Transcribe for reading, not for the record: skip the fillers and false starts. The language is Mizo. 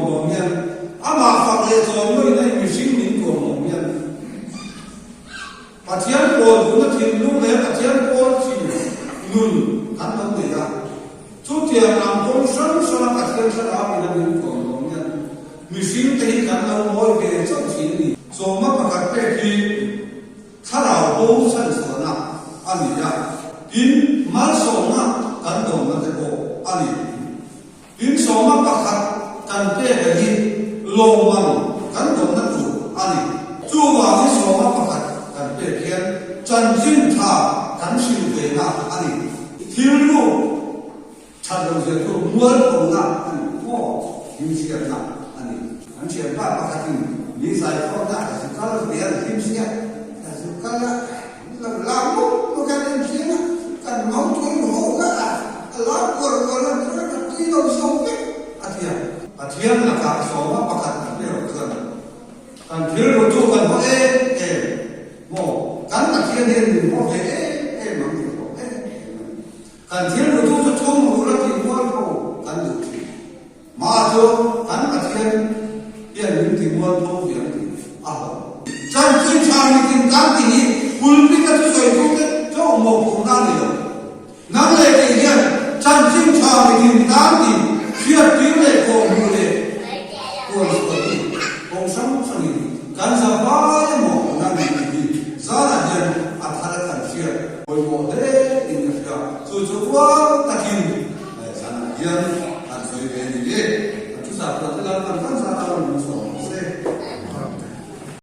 tuamhlawm hian, amah fak leh chawimawiin a in mihring min tuamhlawm hian, Pathian pawl duhna thinlung leh Pathian pawl thin nun kan lo nei a. Chutiang ang kawng hrang hranga Pathian thlarau in a min tuamhlawm hian mihring te hi kan lo mawi ve chauh thin a ni. Sawma pakhat pek hi Thlarau bo chhanchhuahna a ni a, tin, malsawmna kan dawnna te pawh a ni. Tin, sawma pakhat kan pek a hi lawmman kan dawnna tur a ni. Chuvangin sawma pakhat kan pek hian chanchin tha kan hrilh vena a ni. Thil ruk that lo zia chu mualphona a ni maw? Hlimsiatna a ni. Kan thianpa pakhatin min zaikhawmna a zu kal ve a, hlimsiat a zu kal a, min lo lam mup mup a, kan enchiang a, kan mautuai ho kha a lam kuar kuar a, min rawn tui lo zo vek a ti a. Pathian lakah sawma pakhat kan pe rawh chuan kan thil ru chu kan haw em em maw? Kan Pathian hian min haw ve em em ang tih pawh em em a ni. Kan thil rutu chu thum rul a tih mual pho kan duh thin. Mah chu kan Pathian hian min ti mual pho ve ang tih a hlauh. Chanchin tha mitin kan ti hi pulpit a thusawi tute chauh mawhphurhna a ni lo. Nang leh kei hian chanchin tha mitin tan ti hriattir leh kawhhmuh leh tuan chhuah hi kawng hrang hrangin kan za vai a mawhphurhna a ni tih hi zanah hian a thar a kan hriat. Pawimawh hle in ka hria. Chu chu rual.